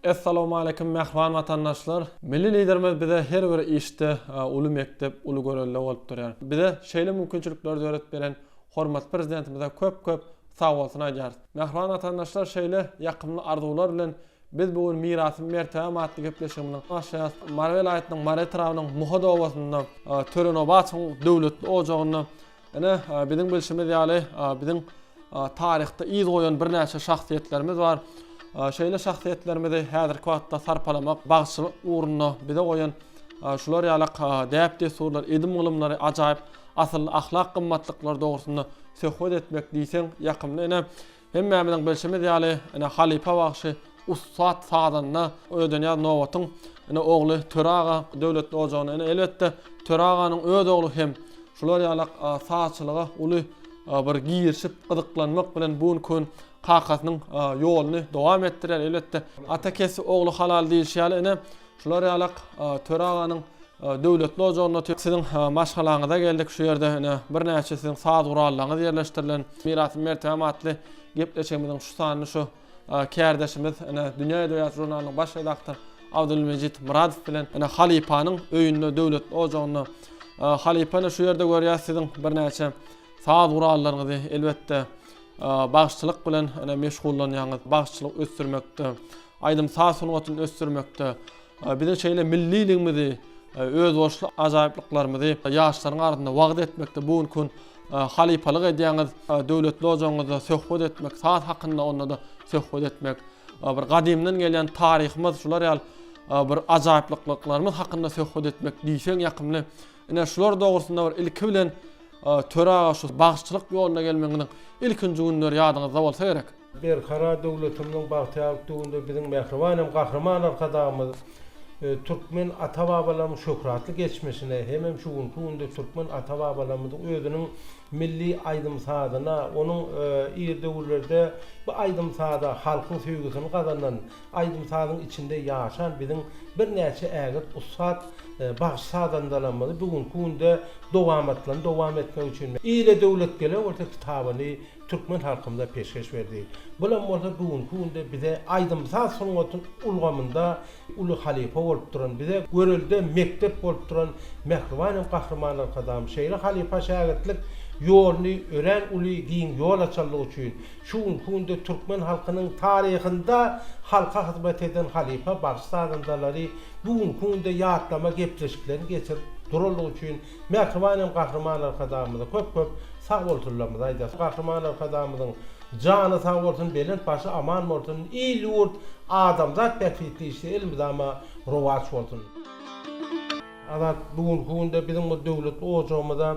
Essalawmaleýkim mähriban watandaşlar! Milli Liderimiz bize her bir işde uly mekdep, uly görelde bolup durýar. Bize şeýle mümkinçilikleri döredip beren hormatly Prezidentimize köp-köp sagbolsun aýdýarys. Mähriban watandaşlar şeýle ýakymly arzuwlar bilen biz bu gün Mirasym mertebäm atly gepleşigimizi başlaýarys. Mary welaýatynyň Mary etrabynyň Muhat obasynda Töre Nobatowyň döwletli ojagynda Ine, biziň bilşimiz ýaly, biziň taryhda yz goýan birnäçe şahsyýetlerimiz bar. Şeýle şahsyýetlerimizi häzirki wagtda sarpalamak, bagşylyk ugrunda bize goýan şular ýaly däp-dessurlar, edim-gylymlary, ajaýyp asylly ahlak gymmatlyklary dogrusynda söhbet etmek diýseň ýakymly. Ine, Hemmämiziň bilşimiz ýaly, ine, halypa bagşy, ussat sazanda Ödenýaz Nobatyň, ine, ogly Töre aga döwletli ojagyna, ine, elbetde, Töre aganyň öz ogly hem şular ýaly sazçylyga uly bir girişip, gyzyklanmak bilen bu günki gün kakasynyň ýoluny dowam etdirýär. Elbetde, ata kesbi ogly halal diýlişi ýaly, ine, Şular ýalak Töre aganyň döwletli ojagynda siziň maşgalaňyza geldik. Şu ýerde ine birnäçe siziň saz gurallaryňyz ýerleşdirilen. Mirasym mertebäm atly gepleşigimiziň şu sanyny şu kärdeşimiz ine Dünýä edebiýaty žurnalynyň baş redaktory Abdulmejit Myradow bilen ine halypanyň öýünde döwletli ojagynda halypa ine şu ýerde görýäs siziň birnäçe saz gurallaryňyzy elbetde bagşyçylyk bilen ine meşgullanýaňyz bagşyçylyk ösdürmekde Aýdym-saz sungatyny ösdürmekde, biziň şeýle milliligimizi, özboluşly ajaýyplyklarymyzy ýaşlaryň arasynda wagyz etmekde bu günki gün halypalyk edýäňiz. Döwletli ojagyňyzda söhbet etmek, saz hakynda onda-da söhbet etmek, bir gadymdan gelýän taryhymyz, şular ýaly bir ajaýyplyklarymyz hakynda söhbet etmek diýseň ýakymly. Ine şular dogrusynda bir ilki bilen Töre aga şu bagşyçylyk ýoluna gelmegiňiziň ilkinji günleri ýadyňyzda bolsa gerek. Berkarar döwletimiziň bagtyýarlyk döwründe biziň mähriban hem Gahryman Arkadagymyz türkmen ata-babalarymyň şöhratly geçmişine hemem şu günki günde türkmen ata-babalarymyzyň özüniň milli aýdym-sazyna, onuň ir döwürlerde bu aýdym-saza halkyň söýgüsini gazanan, aýdym-sazyň içinde ýaşan biziň birnäçe ägirt ussat bagşy-sazandalarymyzy bu günki günde dowamatlaryny dowam etmek üçin Ile döwlet gele bolsa kitabyny türkmen halkymyza peşgeş berdi. Bulam bolsa bu günki günde bize aýdym-saz sungaty ulgamynda uly halypa bolup duran, bize görelde mekdep bolup duran mähriban hem Gahryman Arkadagymyz şeýle halypa-şägirtlik ýoluny örän uly giň ýol açanlygy üçin şu günki günde türkmen halkynyň taryhynda halka hyzmat eden halypa bagşy-sazandalary bu günki günde ýatlama gepleşiklerini geçirip duranlygy üçin Mähriban hem Gahryman Arkadagymyza köp-köp sag bolsunlarymyzy aýdýas. Gahryman Arkadagymyzyň jany sag bolsun, belent başy aman bolsun, il-ýurt, adamzat bähbitli işde elmydama rowaç bolsun! Azat, bu günki günde biziň bu döwletli ojagymyza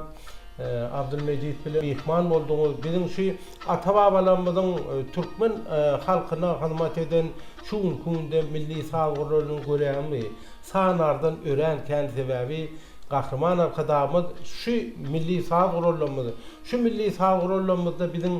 Abdylmejit bile myhman bolduňyz. Biziň şu ata-babalarymyzyň türkmen halkyna hyzmat eden şu günki günde milli saz gurlarynyň göräňmi? Sanardan örän kän sebäbi Gahryman Arkadagymyz şu milli saz gurallarymyzy, şu milli saz gurallarymyzda biziň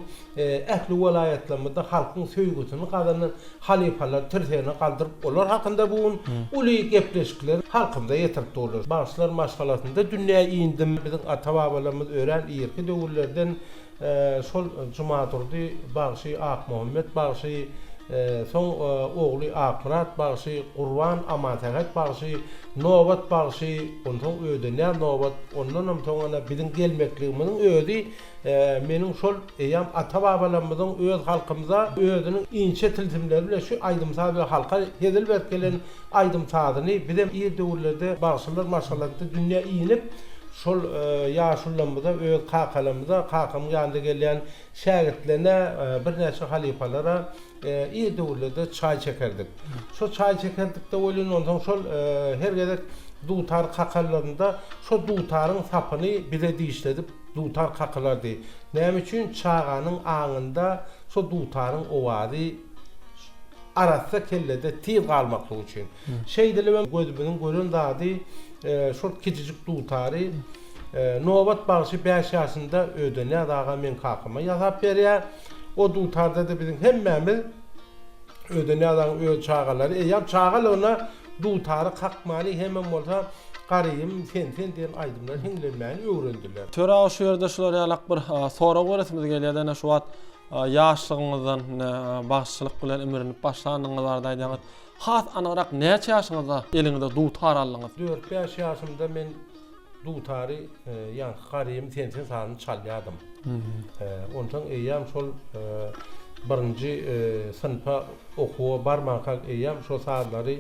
ähli welaýatlarymyzda halkyň söýgüsini gazanan halypalary tirsegine galdyryp, olar hakynda bu gün uly gepleşikleri halkymyza ýetirip durlar. Bagşylar maşgalasynda dünýä indim. Biziň ata-babalarymyz örän irki döwürlerden Şol Jumadurdy bagşy, Akmuhammet bagşy, soň ogly Akmyrat bagşy, Gurban Amansähet bagşy, Nobat bagşy, onsoň Ödenýaz Nobat, ondanam soň ana biziň gelmekligimiziň özi meniň şol eýýäm ata-babalarymyzyň öz halkymyza özüniň inçe tilsimleri bilen şu aýdym-saz bilen halka hezil berip gelen aýdym-sazyny bizem ir döwürlerde bagşylar maşgalasynda dünýä inip, Şol ýaşulularymyza, öz kakalarymyza, kakamyň ýanynda gelýän şägirtlerine, birnäçe halypalara ir döwürlerde çaý çekerdik. Şo çaý çekerdik-de welin, onsoň şol her gezek dutar kakanlarynda şo dutaryň sapyny bize dişledip dutar kakylardy. Näme üçin? Çaganyň aňynda şo dutaryň owazy arassa kellede tiz galmaklygy üçin. Şeýdilibem gözümiziň gören zady şol kiçijik dutary Nobat bagşy bäş ýaşynda Ödenýaz aga meň kakama ýasap berýär. O dutarda-da biziň hemmämiz Ödenýaz agaň öz çagalary eýýäm çagalygyna dutary kakmany hemem bolsa Garybym sen-sen diýen aýdymlary hiňlenmäni öwrendiler. Töre aga şu ýerde şular ýalak bir sorag beresimiz gelýär ene şu wagt. Ýaşlygyňyzdan ine bagşyçylyk bilen imrinip başlandygyňyz barada aýdýaňyz. Has anygrak näçe ýaşyňyzda eliňize dutar aldyňyz? Dört-bäş ýaşymda men dutary ýaňky Garym sensiň sazyny çalýardym. Onsoň eýýäm şol birinji synpa okuwa barmankak eýýäm şo sazlary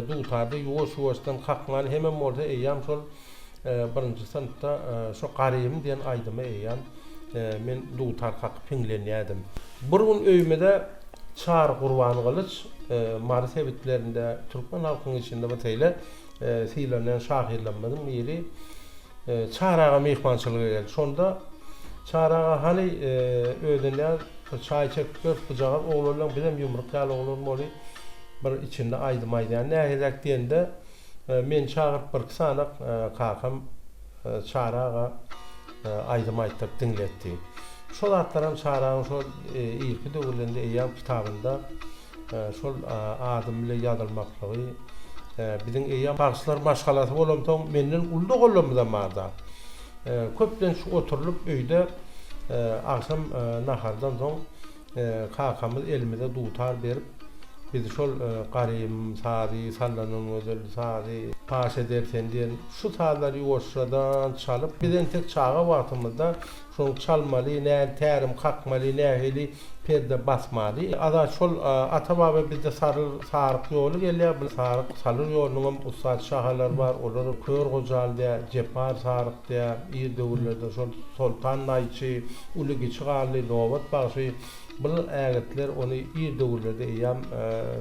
dutarda ýuwaş-ýuwaşdan kakman hemem bolsa eýýäm şol Birinji synpda şo Garybym diýen aýdymy eýýäm men dutar kakyp hiňlenýärdim. Bir gün öýümize Çary Gurbangylyç Mary sebitlerinde türkmen halkynyň içinde bir şeýle sylanýan şahyrlarymyzyň biri Çary aga myhmançylyga geldi. Şonda Çary aga hany Ödenýaz bir çaý çekip ber, bujagaz oglanlaň bizem ýumruk ýaly oglan bolyp bir içinde aýdym aýdýan nähiliräk diýende Meni çagyryp birki sanak kakam Çary aga aýdym aýtdyryp diňletdi. Şo zatlaram Çary agaň şol irki döwürlerinde eýýäm kitabynda şol adym bile ýazylmaklygy biziň eýýäm bagşylar maşgalasy bolamsoň menden uly doganlarymyzam barda. Köplenç oturylyp öýde agşam nahardan soň Kakamyz elimize dutar berip, bizi şol Garym sazy, Sallanan gözel sazy, Paş eder sen diýen şu sazlary ýuwaşjadan çalyp, biz entek çaga wagtymyzda şony çalmaly, nähili tärim kakmaly, nähili perde basmaly. Azat şol ata-baba bizde saryr, saryk ýoly gelýär. Bu saryk, salyr ýolunyňam ussat şahalary bar. Olar Kör Gojal diýýär, Jepbar saryk diýýär. Ir döwürlerde şol Soltan naýçy, uly-kiçi garly Nobat bagşy bul ägirtler ony ir döwürlerde eýýäm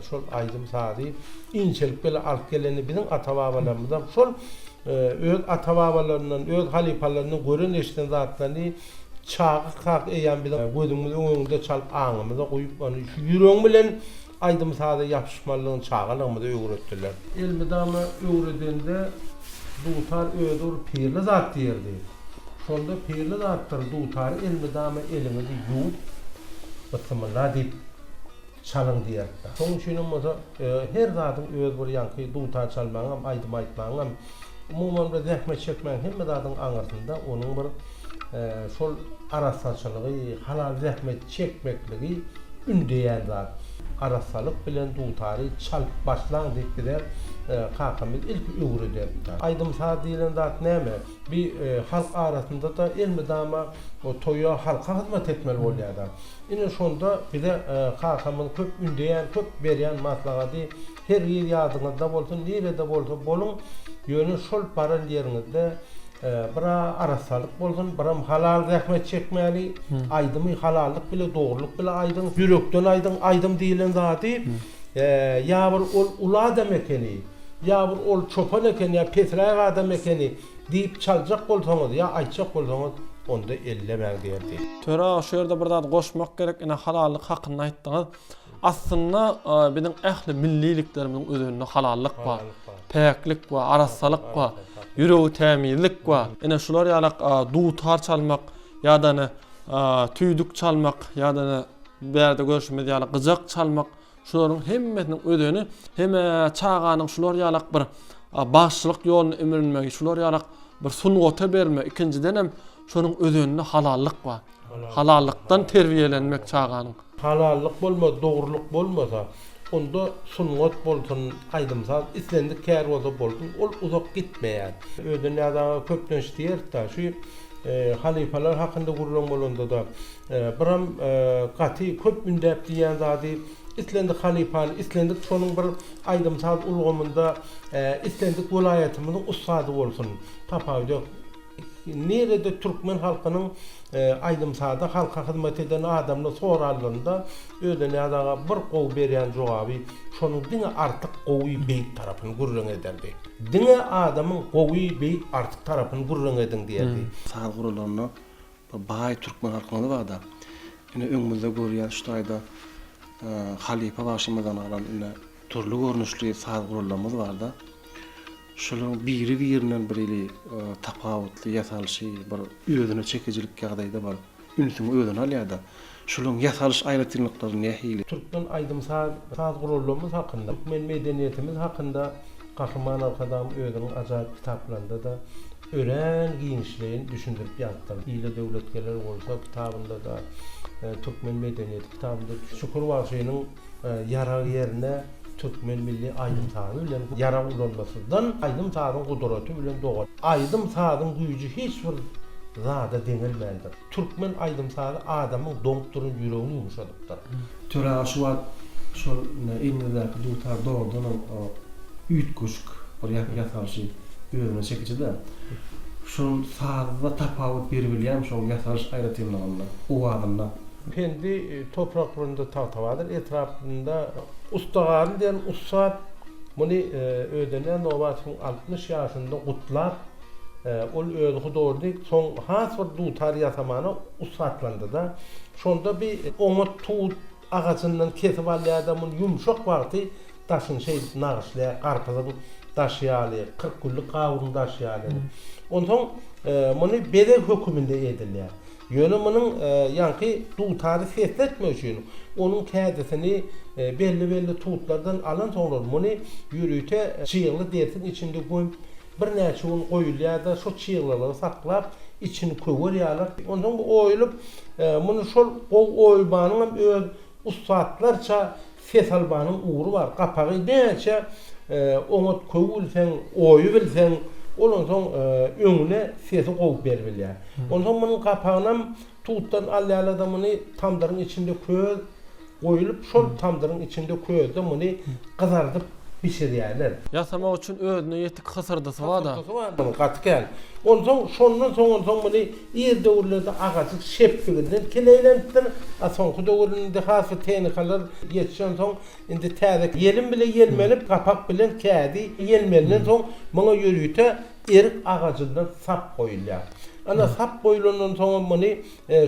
şol aýdym-sazy inçelik bile alyp geleni biziň ata-babalarymyzam şol öz ata-babalaryndan, öz halypalaryndan gören-eşiden zatlaryny çagakak eýýäm biziň gözümiziň öňünde çalyp aňymyza guýup ony şu ýüregiň bilen aýdym-saza ýapyşmalydygyny çagalygymyza öwretdiler. Elmydama öwredende dutar özi bir pirli zat diýerdi. Şonda pirli zatdyr dutary elmydama eliňizi ýuwup Bismillah diýip çalyň diýerdi. Şonuň üçinem bolsa her zadyň öz bir ýaňky dutar çalmagyňam, aýdym aýtmagyňam, umuman bir zähmet çekmäň hemme zadyň aňyrsynda onuň bir şol arassaçylygy, halal zähmet çekmekligi ündeýän zat. Arassalyk bilen dutary çalyp başlaň diýip bize kakamyz ilki öwrederdi. Aýdym-saz diýlen zat näme? Bi halk arasynda-da elmydama toýa, halka hyzmat etmeli bolýar-da. Ine şonda bize kakamyň köp ündeýän, köp berýän maslahady, hergiz ýadyňyzda bolsun, nirede bolsa boluň, ýöne şol baran ýeriňizde bir-ä arassalyk bolsun, biram halal zähmet çekmäli, aýdymy halallyk bile, dogrulyk bile aýdyň, ýürekden aýdyň, aýdym diýlen zady ýa bir ol uly adam ekeni, Ýa bir ol çopan eken ýa pesräk adam ekeni diýip çaljak bolsaňyz ýa aýtjak bolsaňyz onda ellemäň diýerdi. Töre aga şu ýerde bir zat goşmak gerek ine halallyk hakynda aýtdyňyz. Aslynda biziň ähli milliliklerimiziň özeninde halallyk bar. Päklik bar, arassalyk bar, ýüregi tämizlik bar. Ine şular ýalak dutar çalmak ýa-da ine tüýdük çalmak ýa-da ine bärde görşümiz ýaly gyjak çalmak Şularyň hemmesiniň özeni hem-ä çaganyň şular ýalak bir bagşylyk ýoluna imrinmegi, şular ýalak bir sungata berilmegi, ikinjidenem şonuň özeninde halallyk bar. Halallykdan terbiýelenmek çaganyň. Halallyk bolmasa, dogrulyk bolmasa, onda sungat bolsun, aýdym-saz, islendik kär bolsa bolsun, ol uzak gitmeýär. Ödenýaz aga köplenç diýerdi-de, şu halypalar hakynda gürrüň bolanda-da, Biram gaty köp ündäp diýýän zady islendik halypany, islendik şonuň bir aýdym-saz ulgamynda islendik welaýatymyzyň ussady bolsun, tapawudy ýok. Nirede türkmen halkynyň aýdym-saza halka hyzmat eden adamyny soranlarynda Ödenýaz aga bir gowy berýän jogaby şonuň diňe artyk gowy beýik tarapyny gürrüň ederdi. Diňe adamyň gowy beýik artyk tarapyny gürrüň ediň diýerdi. Saz guralanda Bir baý türkmen halkymyz barda. Ine öňümizde görýän şu taýda halypa bagşymyzdan galan ine dürli görnüşli saz gurallarymyz barda. Şolaryň biri-birinden bir hili tapawutly ýasalyşy, bir özüne çekijilik ýagdaýda bir ünsüňi özüne alýarda. Şolaryň ýasalyş aýratynlyklary nähili? Türkmen aýdym-saz saz gurallarymyz hakynda, türkmen medeniýetimiz hakynda Gahryman Arkadagym özüniň ajaýyp kitaplarynda-da örän giňişleýin düşündirip ýazypdyr. Ile döwlet geler bolsa kitabynda-da. Türkmen medeniýeti kitabynda Şükür bagşynyň ýarag ýerine türkmen milli aýdym-sazy bilen ýarag ulanmasyzdan aýdym-sazyň gudraty bilen dogan. Aýdym-sazyň güýji hiç bir zada deňelmändir. Türkmen aýdym-sazy adamyň doňup duran ýüregini ýumşadypdyr. Töre aga şu wagt şol ine eliňizdäki dutar dogrudanam üýtgeşik bir ýasalyşy özüne çekiji-de. Şol sazda tapawut beribilýärmi şoň ýasalyş aýratynlygynda, owazynda? Pendi topraklarynda Tagtabazar etrapynda Ussa Garly diýen ussat muny Ödenýan Nobatowyň 60 ýaşynda gutlap, ol özi hudožnik, soň has bir dutar ýasamana ussatlandy-da. Şonda bir oňat tut agajyndan kesip alýar-da, muny ýumşak wagty daşyny şeýdip nagyşlaýar, garpyzyň daşy ýaly, kyrkgüllük gawunyň daşy ýaly edip. Onsoň muny bezeg höküminde edilýär. Ýöne munuň ýaňky dutary sesletmek üçin onuň kädisini belli-belli tutlardan alansoňlar muny ýörite çygly dersiň içinde gömüp birnäçe gün goýulýar-da, şo çyglylygy saklap, içini köwer ýaly. Onsoň bu oýulyp, muny şol gowy oýulmanyňam öz ussatlarça ses almanyň ugry bar. Gapagy näçe oňat köw bilseň, oýy bilseň, ol onsoň öňüne sesi gowy beribilýär. Onsoň munuň gapagynam tutdan alýarlar-da muny tamdyryň içinde köz goýulyp, şol tamdyryň içinde közde muny gyzardyp bişirýärler. Ýasamak üçin özüne ýetik hysyrdysy bar-da. Hysyrdysy bar munuň gaty kän. Onsoň şondan soň onsoň muny ir döwürlerde agajyk şepbiginden kileýlenipdir. A soňky döwür indi has bir tehnikalar ýetişensoň indi täze ýelim bile ýelmenip gapak bilen kädi ýelmeninden soň muňa ýörite erik agajyndan sap goýulýar. Ana sap goýulandan soňam muny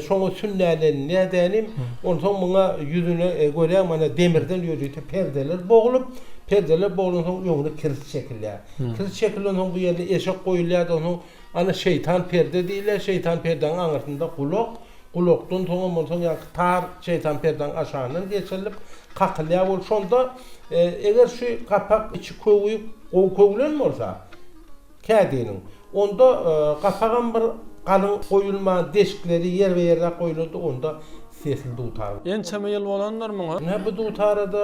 Şoňa sünnälenilýär dänim. Onsoň muňa ýüzüne görýäň mana demirden ýörite perdeler boglup, perdeler boglansoň öňüne kirs çekilýär. Kirs çekilensoň bu ýerine eşek goýulýar-da onsoň ana şeýtan perde diýilýär. Şeýtan perdäň aňyrsynda gulak, gulakdan soňam onsoň ýaňky tar şeýtan perdäň aşagyndan geçirilip kakylýar bolup şonda eger şu gapak içi köwi gowy köwlen bolsa, Kädiniň. Onda gapagam bir galyň goýulman, deşikleri ýerbe-ýerräk goýulanda onda sesli dutar. Ençeme ýyl bolandyr muňa. Ynha bu dutara-da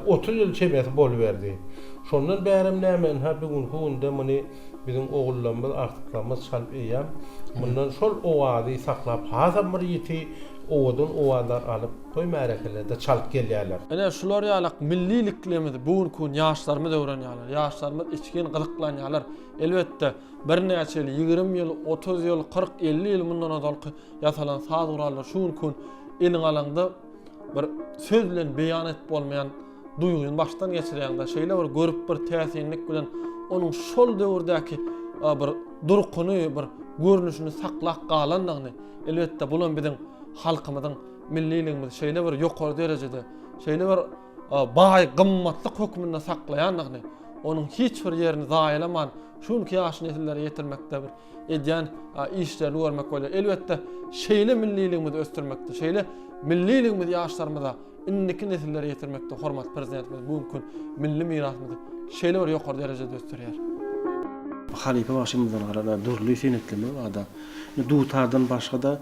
30 ýyl çemesi boluberdi. Şondan bärem näme ynha bu günki günde muny biziň ogullarymyz, agtyklarymyz çalyp eýýäm mundan şol owazy saklap hasam bir ýiti owadan owazlar alyp toý märekelerde çalyp gelýärler. Ine şular ýalak milliliklerimizi bu günki gün ýaşlarymyz öwrenýärler. Ýaşlarymyz içgin gyzyklanýarlar. Elbetde, birnäçe ýyl, 20 ýyl, 30 ýyl, 40, 50 ýyl mundan ozalky ýasalan saz gurallary şu günki gün eliňe alaňda bir söz bilen beýan edip bolmaýan duýgyny başdan geçirýäňde, şeýle bir görüp bir täsinlik bilen onuň şol döwürdäki bir durkuny, bir görnüşini saklap galandygyny, elbetde, bulam biziň halkymyzyň milliligimizi şeýle bir ýokary derejede, şeýle bir baý gymmatlyk hökmünde saklaýandygyny, onuň hiç bir ýerini zaýalaman, şu günki ýaş nesillere ýetirmekde bir edýän işlerini görmek bolýar. Elbetde, şeýle milliligimizi ösdürmekde, şeýle milliligimizi ýaşlarymyza, indiki nesillere ýetirmekde hormatly Prezidentimiz bu günki gün milli mirasymyzy şeýle bir ýokary derejede ösdürýär. Halypa bagşymyzdan galan dürli senetleme bar-da. Dutardan başga-da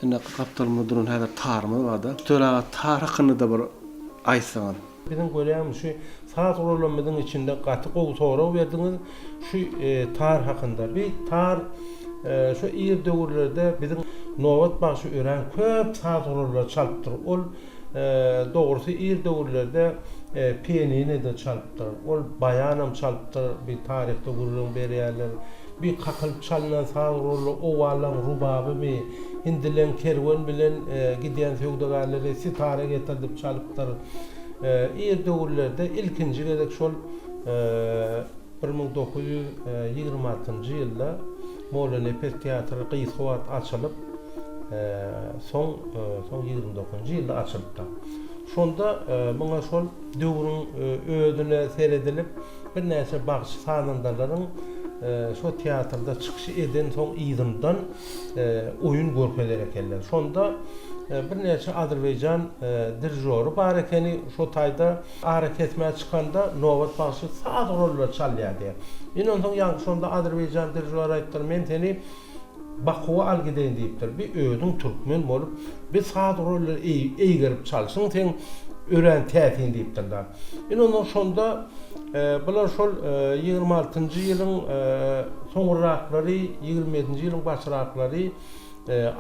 Ine gapdalymyzda duran häzir tarymyz barda. Töre aga tar hakynda-da bir aýtsaňyz. Biziň görýämiz şu saz guralamyzyň içinde gaty gowy sorag berdiňiz şu tar hakynda. Bi tar şu ir döwürlerde biziň Nobat bagşy örän köp saz gurallary çalypdyr. Ol dogrusy ir döwürlerde pianino-da çalypdyr. Ol baýanam çalypdyr bi taryhda gürrüň berýärler. Bir kakylyp çalynan saz guraly owalaň rubabymy, hindileň kerwen bilen gidýän söwdagärleri sitara getirdip çalypdyr. Ir döwürlerde ilkinji gezek şol 1926-njy ýylda Mollanepes teatry gysga wagt açylyp, soň soň 29-njy ýylda açylypdyr. Şonda muňa şol döwrüň özüne seredilip, Birnäçe bagşy-sazandalaryň şo teatrda çykyş edensoň yzyndan oýun görkezer ekenler. Şonda birnäçe azerbaýjan dirižory bar ekeni, şo taýda arakesmä çykanda Nobat bagşy saz gurallary çalýardy. Ine onsoň ýaňky şonda azerbaýjan dirižory aýtdyr, men seni. Bakuwa al gideýin diýipdir. Bi özüň türkmen bolup, bi saz gurallary eýgerip çalşyň seň örän täsin diýipdir-de. Ine ondan şonda bular şol 26-njy ýylyň soňraklary, 27-nji ýylyň başraklary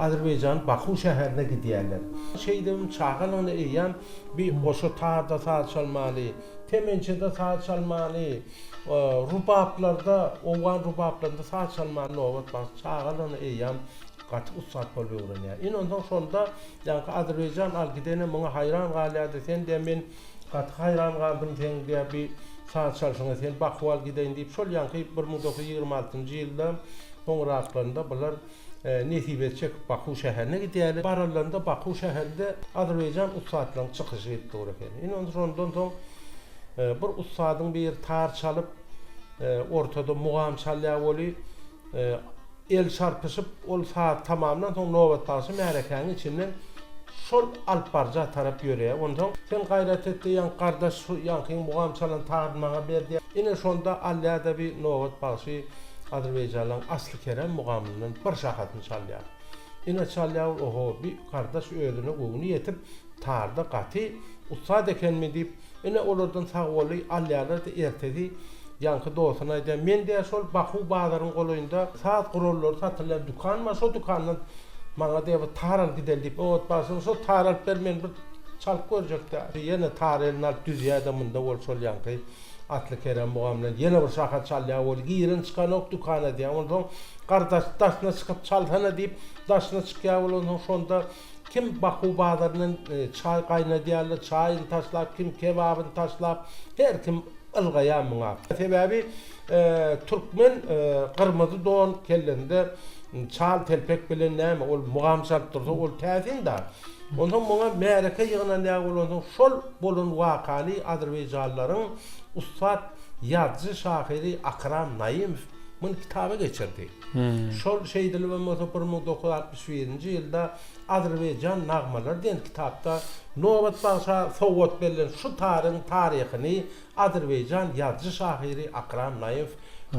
Azerbaýjanyň Baku şäherine gidýärler. Şeýdibem çagalygyna eýýäm bi goşa tarda saz çalmany, temençede saz çalmany, Rubaplarda, owgan rubaplarynda saz çalmany Nobat bagşy çagalygyna eýýäm gaty ussat bolup öwrenýär. Ine onsoň şonda ýaňky Azerbaýjan al gidene muňa haýran galýardy, sen diýýär men gaty haýran galdym seň diýýär bi saz çalşyňa, sen Bakuwa al gideýin diýip şol ýaňky 1926-njy ýylda soňraklarynda bular nesibesi çekip Baku şäherine gidýärler. Baranlarynda Baku şäherinde Azerbaýjan ussatlaryň çykyşy gelip dur eken. Ine onda şondan soň bir ussadyň biri tar çalyp, ortada mugam çalýar weli, el çarpyşyp ol saz tamamlan soň Nobat bagşy märekäniň içinden şol alyp baryja tarap ýöreýär. Onsoň sen gaýrat et-de ýaňky gardaş şu ýaňkyň mugam çalan taryny maňa ber diýýär. Ine şonda alýar-da bir Nobat bagşy Azerbaýjanlaň Asly Kerem mugamyndan bir şahasyny çalýar. Ine çalýar ol, oho, bi gardaş özüne göwni ýetip, tarda gaty ussat ekenmi diýip, ine olardan sagboly alýarlar-da ertesi ýaňky dostuna aýdýar, men diýýär şol Baku bazaryň golaýynda saz gurallary satylýan dükan bar, şo dükandan maňa diýýär bir tar alyp gideli diýip, ot barşyna şo tar alyp ber men bir çalyp görjek diýýär. Ýene tary eline alyp düzýär-de munda bol şol ýaňky Atly Kerem mugam bilen ýene bir şaha çalýar weli giren çykanok dükana diýýär. Onsoň gardaş daşyna çykyp çalsana diýip daşyna çykýar weli onsoň şonda kim Baku bazaryndan çaý gaýnadýarlar çaýyny taşlap kim kebabyny taşlap her kim ylgaýar muňa. Sebäbi türkmen gyrmyzy don kellesinde çal telpek bilen näme ol mugam çalyp dursa ol täsin da. Onsoň muňa märeke ýygnanýar bolansoň şol bolan wakany azerbaýjanlaryň ussat ýazyjy-şahyry Akram Naimow muny kitaba geçirdi. Şol şeýdilibem bolsa 1961-nji ýylda Azerbaýjan nagmalary diýen kitapda Nobat bagşa sowgat berlen şu taryň taryhyny azerbaýjan ýazyjy-şahyry Akram Naimow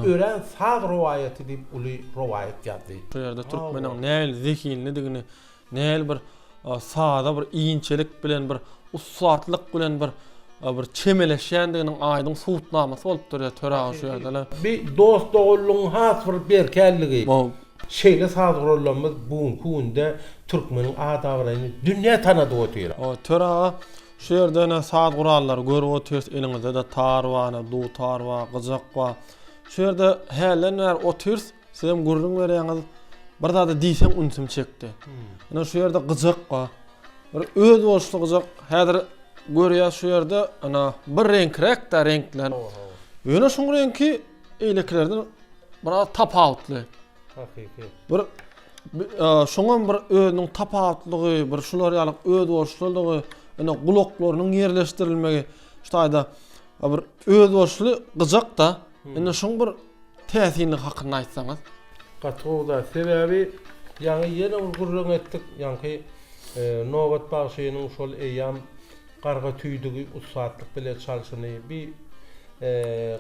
örän saz rowaýaty diýip uly rowaýat ýazdy. Şu ýerde türkmeniň nähili zehinlidigini Nähili bir saza bir inçelik bilen bir ussatlyk bilen bir bir çemeleşýändiginiň aýdyň subutnamasy bolup durýar Töre aga şu ýerde. Bi dost-doganlygyň has bir berkänligi. Şeýle saz gurallarymyz bu günki günde türkmeniň at-abraýyny dünýä tanadyp otyr. Töre aga şu ýerde ine saz gurallary görüp otyrys eliňizde-de tar bar, ine dutar bar, gyjak bar. Şu ýerde hälden bäri otyrys. Sizem gürrüň berýäňiz, bir zada diýseň ünsüm çekdi. Ine şu ýerde gyjak bar. Bir özboluşly gyjak. Häzir görýäs şu ýerde, ine bir reňkräk-de reňkler. Ýöne şuň reňki eýlekilerden biraz tapawutly. Hakyky. Bir şoňam bir özüniň tapawutlygy, bir şular ýaly özboluşlylygy, ine gulaklarynyň ýerleşdirilmegi şu taýda bir özboluşly gyjak-da. Indi şuň bir täsinligi hakynda aýtsaňyz. Gaty gowy zat. Sebäbi ýaňy ýene bir gürrüň etdik. Ýaňky Nobat bagşynyň şol eýýam garga tüýdügi ussatlyk bile çalşyny, bi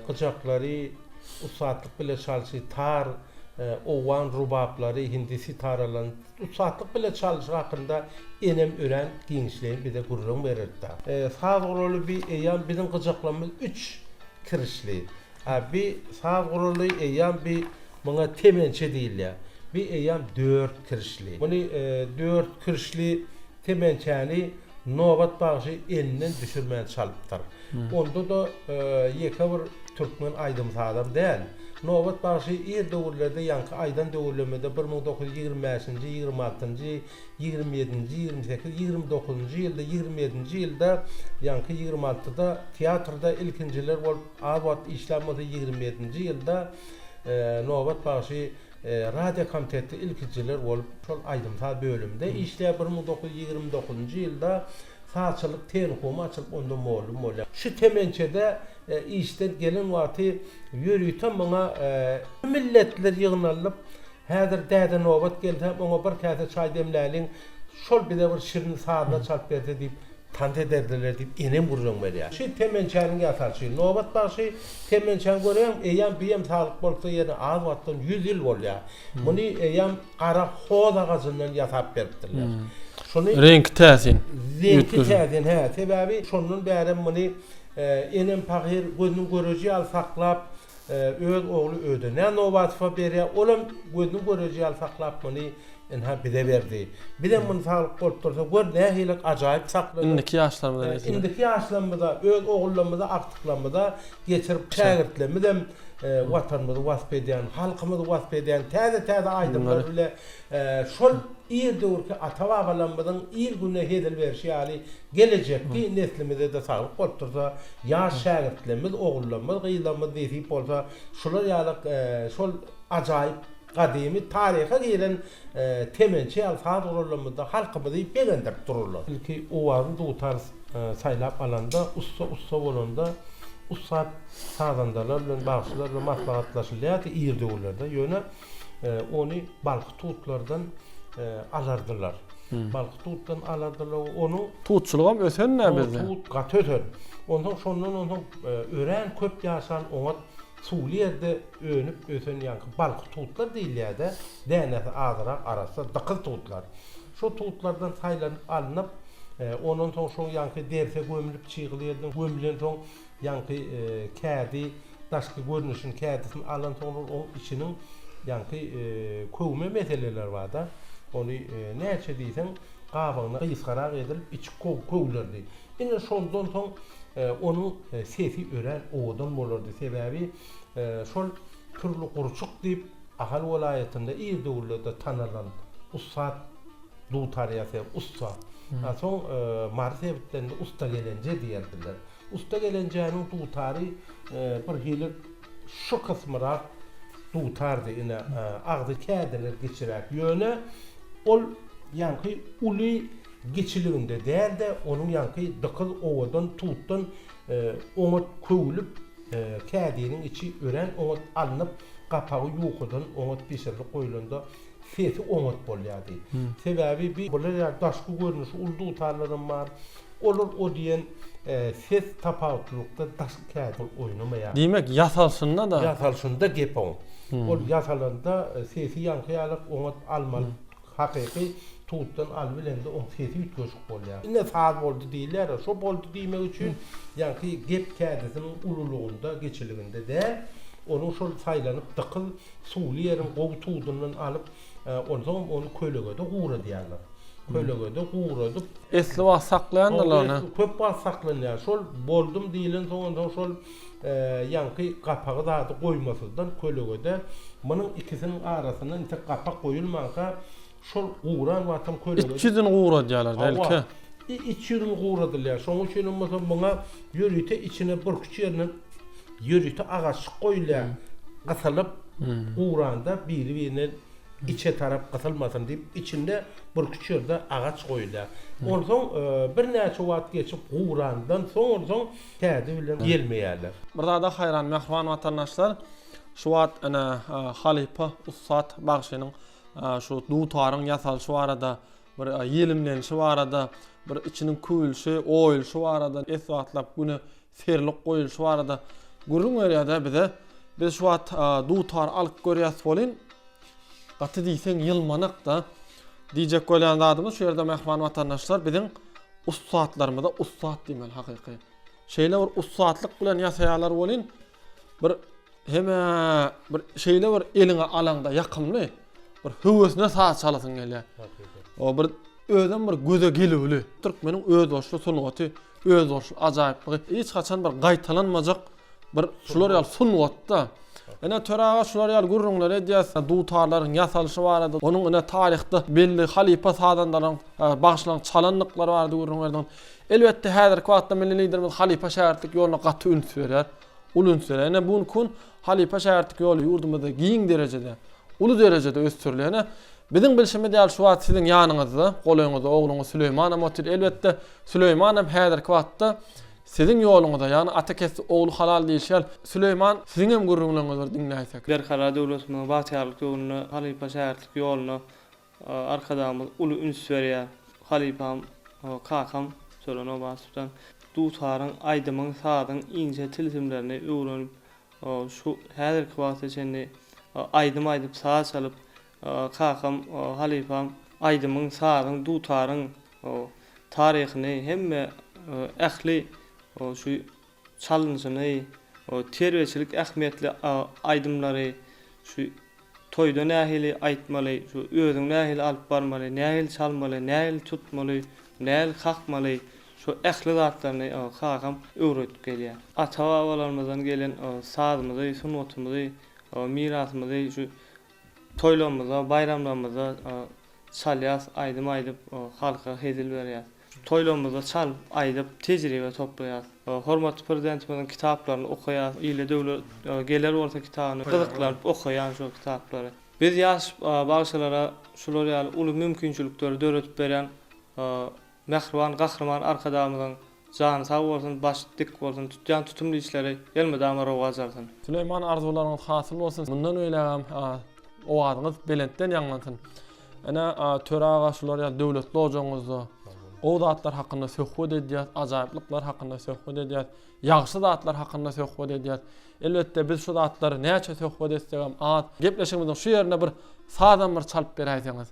gyjaklary ussatlyk bile çalşy, tar, owgan rubaplary, hindi sitaralaryny ussatlyk bile çalşy hakynda enem örän giňişleýin bize gürrüň bererdi. Saz guraly bi eýýam biziň gyjaklarymyz üç kirişli. A bi saz guraly eýýam bi muňa temençe diýilýär. Bi eýýam dört kirişli. Muny dört kirişli temençäni Nobat bagşy elinden düşürmän çalypdyr. Onda-da ýeke bir türkmen aýdym-sazam däl. Nobat bagşy ir döwürlerde ýaňky aýdan döwürlemede 1925-nji, 26-njy, 27-nji, 28, 29-njy ýylda, 27-nji ýylda, ýaňky 26-da teatrda ilkinjiler bolup az wagt işlän bolsa 27-nji ýylda Nobat bagşy radiokomitetde ilkinjiler bolup şol aýdym-saz bölüminde işleýär. 1929-njy ýylda sazçylyk tehnikumy açylyp onda mugallym bolýar. Şu temençede işden gelen wagty ýörite muňa milletler ýygnalyp Häzir däde Nobat gelse, oňa bir käse çaý demläliň, şol bize bir şirin sazlar çalyp berse diýip. Tans ederdiler diýip enem gürrüň berýär. Şi temençäniň ýasalşy. Nobat bagşy temençäni görýäň, eýýäm biýem saglyk bolsa ýene az wagtdan ýüz ýyl bolýar. Muny eýýäm gara hoz agajyndan ýasap beripdirler. Şuny Reňki täsin. Reňki täsin, hä. Sebäbi şondan bärem muny enem pahyr gözüniň göreji ýaly saklap, Öz ogly Ödenä Nobatowa berýär, olam gözüniň göreji ýaly saklap muny ynha bize berdi. Bizem muny saglyk bolup dursa, gör nähili ajaýyp sakladyk. Indiki ýaşlarymyza nesip. Indiki ýaşlarymyza, öz ogullarymyza, agtyklarymyza geçirip, şägirtlerimizem Watanymyzy wasp edýän, halkymyzy wasp edýän täze-täze aýdymlar bile şol ir döwürki ata-babalarymyzyň il-güne hezil berşi ýaly gelejekki neslimize-de saglyk bolup dursa, ýaş şägirtlerimiz, ogullarymyz, gyzlarymyz nesip bolsa, şular ýaly şol ajaýyp gadymy taryha giren temençe ýaly saz gurallarymyzda halkymyzy begendirip dururlar. Ilki owazly dutar saýlap alanda, ussa ussa bolanda, ussat sazandalar bilen, bagşylar bilen maslahatlaşylýardy ir döwürlerde. Ýöne ony balky tutlardan alardylar. Balky tutdan alardylar we onuň Tutçulygam ösen-dä bizde. Tut gaty ösen. Onsoň şondan onsoň örän köp ýaşan oňat suwly ýerde önüp ösen ýaňky balky tutlar diýilýär-de, dänesi azyrak arassa dykyz tutlar. Şo tutlardan saýlanyp alnyp, ondan soň şo ýaňky derse gömlüp çygly ýerden gömlensoň Ýaňky kädi daşky görnüşini kädisini alansoňlar oň içiniň ýaňky köwme meseleleri barda. Ony näçe diýseň gabygyny gysgarak edilip içi köwlerdi. Ine şondan soň onuň sesi örän owadan bolardy. Sebäbi şol Pürli gurçuk diýip Ahal welaýatynda ir döwürlerde tanalan ussat dutar ýasaýan ussa. Soň Mary sebitlerinde usta gelenje diýerdiler. Usta gelenjäniň dutary bir hili şu kysmyrak dutardy, ine, agzy kädiler kiçiräk. Ýöne ol ýaňky uly kiçiliginde däl-de, onuň ýaňky dykyz owadan tutdan oňat köwlüp, kädiniň içi örän oňat alnyp, gapagy ýukadan oňat bişirilip goýlanda sesi oňat bolýardy. Sebäbi bi bular ýaly daşky görnüşi uly dutarlaram bar. Olar o diýen ses tapawutlylykda daşky kädi oýnamaýar. Diýmek, ýasalşynda-da. Ýasalşynda gep oň. Ol ýasalanda sesi ýaňky ýaly oňat almaly hakyky tutdan alybilende oň sesi üýtgeşik bolýar. Ine saz boldy diýilýär-ä, şo boldy diýmek üçin ýaňky gep kädisiniň ululygynda, kiçiliginde däl, onuň şol saýlanyp dykyz suwly ýeriň gowy tudundan alyp, onsoňam ony kölegede guradýarlar. Kölegede guradyp. Esli wagt saklaýandyrlar ony. Köp wagt saklanýar. Şol boldum diýlensoň onsoň şol ýaňky gapagy zady goýmasyzdan kölegede munuň ikisiniň arasynda intek gapak goýulmanka şol guran wagtam kölegede. Iç ýüzüni guradýarlar belki. Hawa. Iç ýüzüni guradylýar. Şonuň üçinem bolsa muňa ýörite içine birküç ýerinden ýörite agaçjyk goýulýar. Gysylyp guranda biri-birine içe tarap gysylmasyn diýip, içinde birküç ýerde agaç goýulýar. Onsoň birnäçe wagt geçip gurandan soň onsoň kädi bilen ýelmeýärler. Bir zada haýran mähriban watandaşlar, şu wagt ene halypa ussat bagşynyň şu dutaryň ýasalyşy barada, bir ýelimlenişi barada, bir içiniň küwülşi, oýulyşy barada es wagtlap güne serlik goýulyşy barada gürrüň berýär-de bize. Biz şu wagt dutary alyp görýäs welin, gaty diýseň ýylmanak-da. Diýjek bolýan zadymyz şu ýerde mähriban watandaşlar biziň ussatlarymyza ussat diýmeli hakyky. Şeýle bir ussatlyk bilen ýasaýarlar welin, bir hemä bir şeýle bir eliňe alaňda ýakymly, bir höwesine saz çalasyň gelýär. O bir özem bir göze gelüwli. Türkmeniň özboluşly sungaty, özboluşly ajaýyplygy hiç haçan bir gaýtalanmajak bir şular ýaly sungatda. Ine Töre aga şular ýaly gürrüňler edýär. Dutarlaryň ýasalyşy barada, onuň ine taryhda belli halypa sazandalaryň, bagşylaryň çalandyklary barada gürrüň berdiň. Elbetde häzirki wagtda milli Liderimiz halypa-şägirtlik ýoluna gaty üns berýär. Uly üns berýär. Ine bu günki gün halypa-şägirtlik ýoly ýurdumyzda giň derejede, uly derejede ösdürilýär. Ine biziň bilşimiz ýaly şu wagt siziň ýanyňyzda, golaýyňyzda ogluňyz Süleýmanam otyr. Elbetde Süleýmanam häzirki wagtda siziň ýoluňyza, ýagny ata kesdi ogly halal diýilşi ýaly, Süleýman siziňem gürrüňleriňizi bir diňläýsek. Berkarar döwletimiziň bagtyýarlyk döwründe halypa-şägirtlik ýoluna Arkadagymyz uly üns berýär. Halypam, kakam. Töre Nobatowdan dutaryň, aýdymyň, sazyň inçe tilsimlerini öwrenip, şu häzirki wagta çenli aýdym aýdyp, saz çalyp, kakam, halypam aýdymyň, sazyň, dutaryň taryhyny hemme ähli şu çalynşyny, terbiýeçilik ähmiýetli aýdymlary şu toýda nähili aýtmaly, şu özüňi nähili alyp barmaly, nähili çalmaly, nähili tutmaly, nähili kakmaly, şu ähli zatlaryny kakam öwredip gelýär. Ata-babalarymyzdan gelen sazymyzy, sungatymyzy, mirasymyzy şu toýlarymyzda, baýramlarymyzda çalýas, aýdym aýdyp halka hezil berýäs. Toýlarymyzda çalyp, aýdyp, tejribe toplaýas. Hormatly Prezidentimiziň kitaplaryny okaýas. Ile döwlet geler bolsa kitabyny gyzyklanyp okaýan şol kitaplary. Biz ýaş bagşylara şular ýaly uly mümkinçilikleri döredip berýän mähriban Gahryman Arkadagymyzyň jany sag bolsun, başy dik bolsun, tutýan tutumly işleri elmydama rowaç alsyn. Süleýman arzuwlaryňyz hasyl bolsun mundan beýlägem owazyňyz belentden ýaňlansyn. Ine, Töre aga şular ýaly döwletli ojagyňyzda gowy zatlar hakynda söhbet edýäs, ajaýyplyklar hakynda söhbet edýäs, ýagşy zatlar hakynda söhbet edýäs. Elbetde, biz şu zatlary näçe söhbet etsegem az. Gepleşigimiziň şu ýerinde bir sazam bir çalyp beräýseňiz.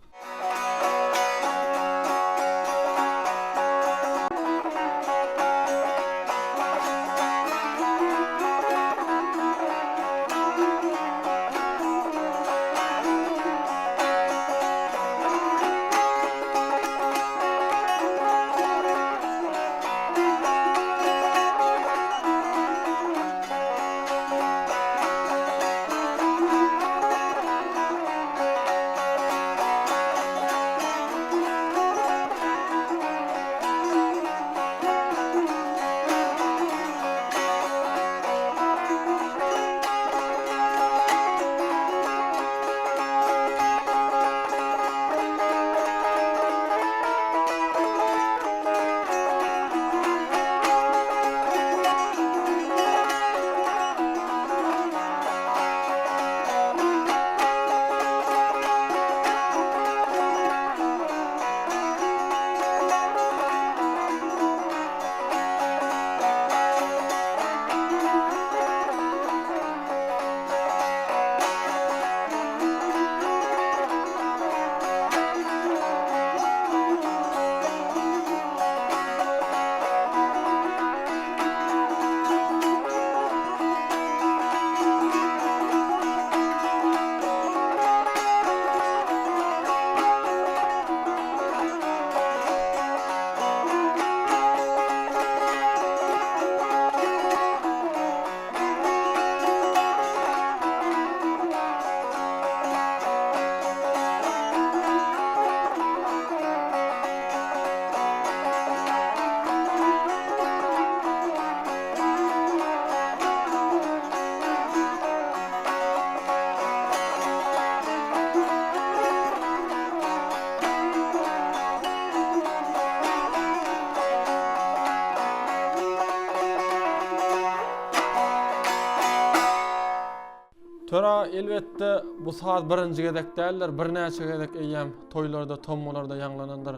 Töre elbetde bu saz birinji gezek däldir, birnäçe gezek eýýäm toýlarda, tommalarda ýaňlanandyr.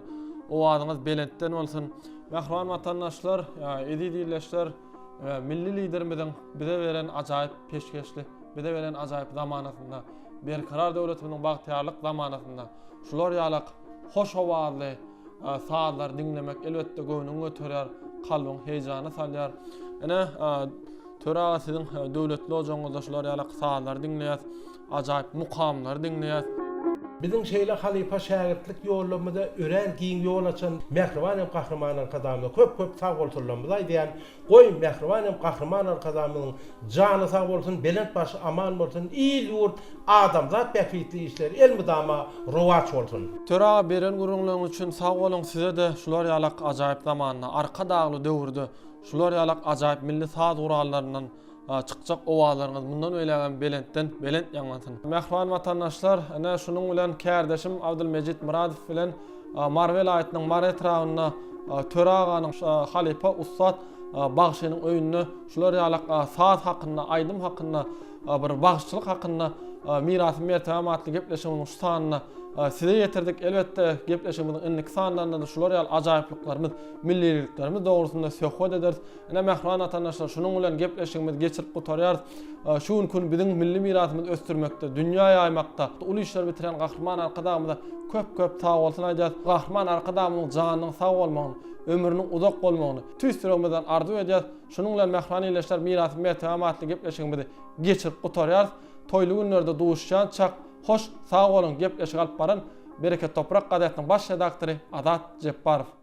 Owazyňyz belentden bolsun. Mähriban watandaşlar, eziz ildeşler, milli Liderimiziň bize beren ajaýyp peşgeşli, bize beren ajaýyp zamanasynda, Berkarar döwletimiziň bagtyýarlyk zamanasynda şular ýalak hoş owazly sazlary diňlemek elbetde göwnüňi göterýär, kalbyňy heýjana salýar. Ine, Töre aga siziň döwletli ojagyňyzda şular ýalak sazlary diňleýäs, ajaýyp mukamlary diňleýäs. Biziň şeýle halypa-şägirtlik ýollarymyza örän giň ýol açan mähriban hem Gahryman Arkadagymyza köp-köp sagbolsunlarymyzy aýdýan. Goý, mähriban hem Gahryman Arkadagymyzyň jany sag bolsun, belent başy aman bolsun, il-ýurt, adamzat bähbitli işleri elmydama rowaç bolsun! Töre aga beren gürrüňleriňiz üçin sag boluň size-de şular ýalak ajaýyp zamanda Arkadagly döwürde Şular ýalak ajaýyp milli saz gurallaryndan çykjak owazlaryňyz mundan beýlägem belentden belent ýaňlansyn. Mähriban watandaşlar, ine şunuň bilen kärdeşim Abdylmejit Myradow bilen Mary welaýatynyň Mary etrabynda Töre aganyň halypa ussat bagşynyň öýünde şular ýalak saz hakynda, aýdym hakynda, bir bagşyçylyk hakynda Mirasym mertebäm atly gepleşigimiziň şu sanynda. size ýetirdik. Elbetde, gepleşigimiziň indiki sanlarynda-da şular ýaly ajaýyplyklarymyz, milliliklerimiz dogrusynda söhbet ederis. Ine, mähriban watandaşlar, şunuň bilen gepleşigimizi geçirip gutarýarys. Şu günki gün biziň milli mirasymyzy ösdürmekde, dünýä ýaýmakda uly işler bitirýän Gahryman Arkadagymyza köp-köp sagbolsun aýdýarys. Gahryman Arkadagymyzyň janynyň sag bolmagyny, ömrüniň uzak bolmagyny tüýs ýüregimizden arzuw edýäris. Şunuň bilen mähriban ildeşler, Mirasym mertebäm atly gepleşigimizi geçirip gutarýarys. Toýly günlerde duşýançak, hoş, sag boluň! Gepleşigi alyp baran Bereket Toprak gazetiniň baş redaktory Azat Jepbarow.